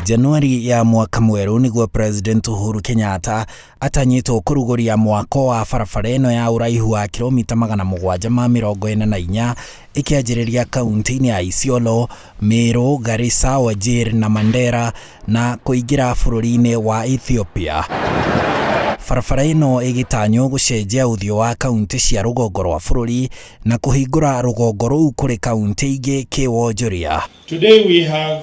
Januari ya mwaka mwerũ nĩguo President Uhuru Kenyatta atanyĩtwo kũrugũria mwako wa barabara ĩno ya ũraihu wa kilomita 744 ĩkĩanjĩrĩria kaunti-inĩ ya Isiolo, Meru, Garissa, Wajir na Mandera na kũingĩra bũrũri-inĩ wa Ethiopia. Barabara ĩno ĩgĩtanywo gũcenjia ũthiũ wa kaunti cia rũgongo rwa bũrũri na kũhingũra rũgongo rũu kũrĩ kaunti ingĩ kĩwonjoria. Today we have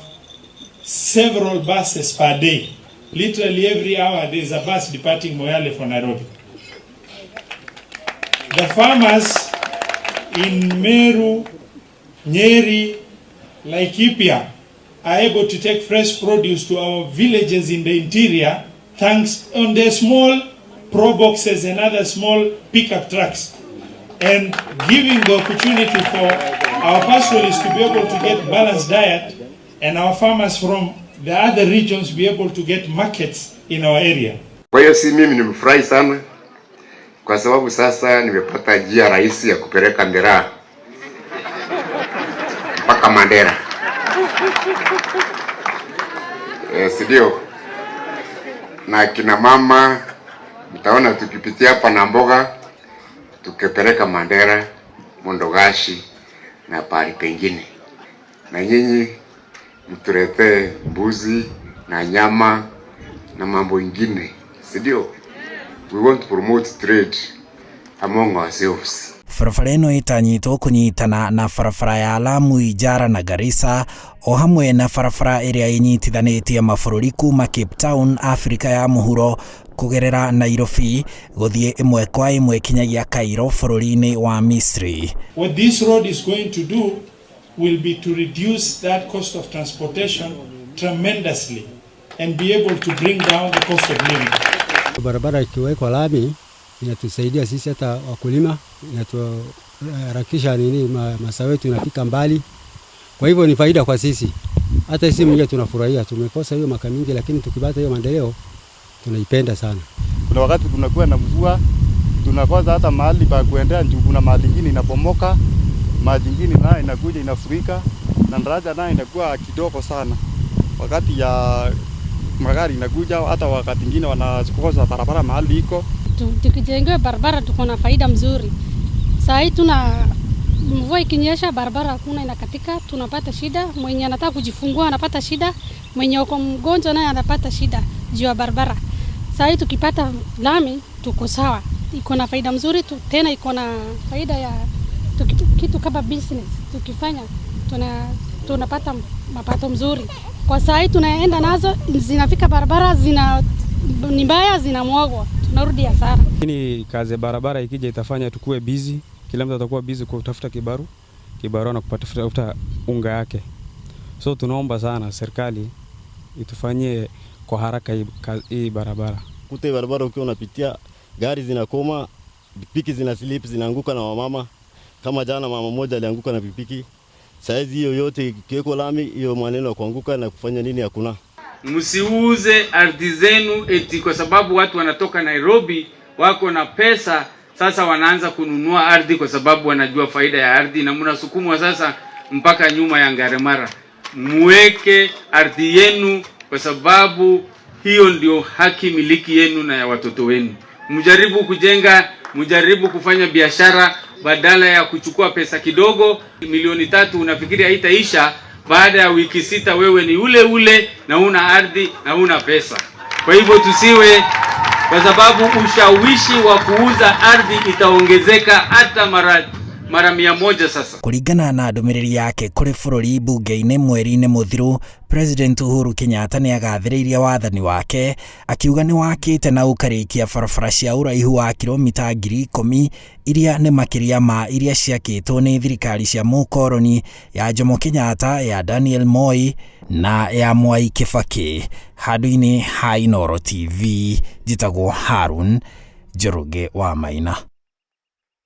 several buses per day. Literally every hour there is a bus departing Moyale for Nairobi. The farmers in Meru, Nyeri, Laikipia are able to take fresh produce to our villages in the interior thanks on their small pro boxes and other small pickup trucks, and giving the opportunity for our pastoralists to be able to get balanced diet and our farmers from the other regions be able to get markets in our area. Kwa hiyo si mimi nimefurahi sana kwa sababu sasa nimepata njia rahisi ya kupeleka miraa mpaka Mandera. Si ndio? Na kina mama mtaona tukipitia hapa na mboga tukipeleka Mandera, Mondogashi na pahali pengine, na nyinyi mtuletee mbuzi na nyama na mambo ingine, si ndio? We want to promote trade among ourselves. Barabara ĩno ĩtanyĩtwo kũnyitana na barabara ya Lamu, Ijara na Garissa o hamwe na barabara ĩrĩa ĩnyitithanĩtie mabũrũri kuma Cape Town, Afrika ya mũhuro kũgerera Nairobi gũthiĩ ĩmwe kwa ĩmwe kinyagia Cairo bũrũri-inĩ wa Misri. What this road is going to do will be to reduce that cost of transportation tremendously and be able to bring down the cost of living. Barabara ikiwekwa lami inatusaidia sisi hata wakulima, inatuharakisha nini mazao yetu inafika mbali. Kwa hivyo ni faida kwa sisi, hata sisi mwenyewe tunafurahia. Tumekosa hiyo maka mingi, lakini tukipata hiyo maendeleo tunaipenda sana. Kuna wakati tunakuwa na mvua tunakosa hata mahali pa kuendea, juu kuna mahali ingine inabomoka, maji ingine nayo inakuja inafurika, na daraja nayo inakuwa kidogo sana. Wakati ya magari inakuja, hata wakati ingine wanakosa barabara mahali iko. Tukijengewa barabara tuko na faida mzuri. Saa hii tuna mvua ikinyesha, barabara hakuna, inakatika, tunapata shida. Mwenye anataka kujifungua anapata shida, mwenye uko mgonjwa naye anapata shida juu ya barabara. Saa hii tukipata lami tuko sawa, iko na faida mzuri tu, tena iko na faida ya kitu kama business tukifanya tunapata mapato mzuri. Kwa saa hii tunaenda nazo zinafika barabara zina ni mbaya, zinamwagwa, tunarudi hasara. Lakini kazi ya barabara ikija itafanya tukue busy, kila mtu atakuwa busy kutafuta kibarua na kupata unga yake. So tunaomba sana serikali itufanyie kwa haraka hii barabara. Kute barabara ukiwa unapitia gari zinakoma, pikipiki zina slip zinaanguka na wamama. Kama jana mama mmoja alianguka na pikipiki. Saizi hiyo yote ikiweko lami, hiyo maneno ya kuanguka na kufanya nini hakuna. Msiuze ardhi zenu eti kwa sababu watu wanatoka Nairobi wako na pesa, sasa wanaanza kununua ardhi kwa sababu wanajua faida ya ardhi, na mnasukumwa sasa mpaka nyuma ya Ngaremara. Muweke ardhi yenu kwa sababu hiyo ndio haki miliki yenu na ya watoto wenu. Mjaribu kujenga, mjaribu kufanya biashara badala ya kuchukua pesa kidogo milioni 3 unafikiri haitaisha. Baada ya wiki 6 wewe ni ule ule na una ardhi na una pesa. Kwa hivyo tusiwe, kwa sababu ushawishi wa kuuza ardhi itaongezeka hata mara 100 sasa. Kũringana na ndũmĩrĩri yake kũrĩ bũrũri mbunge-inĩ mweri-inĩ mũthiru, President Uhuru Kenyatta nĩ agathĩrĩirie wathani wake akiuga nĩ wakĩte na ũkarĩkia barabara cia ũraihu wa kilomita 10,000 iria nĩ makĩria ma iria ciakĩtwo nĩ thirikari cia mũkoroni ya Jomo Kenyatta, ya Daniel Moi na ya Mwai Kibaki. Handũ-inĩ ha Inooro TV, njĩtagwo Harun Njoroge wa Maina.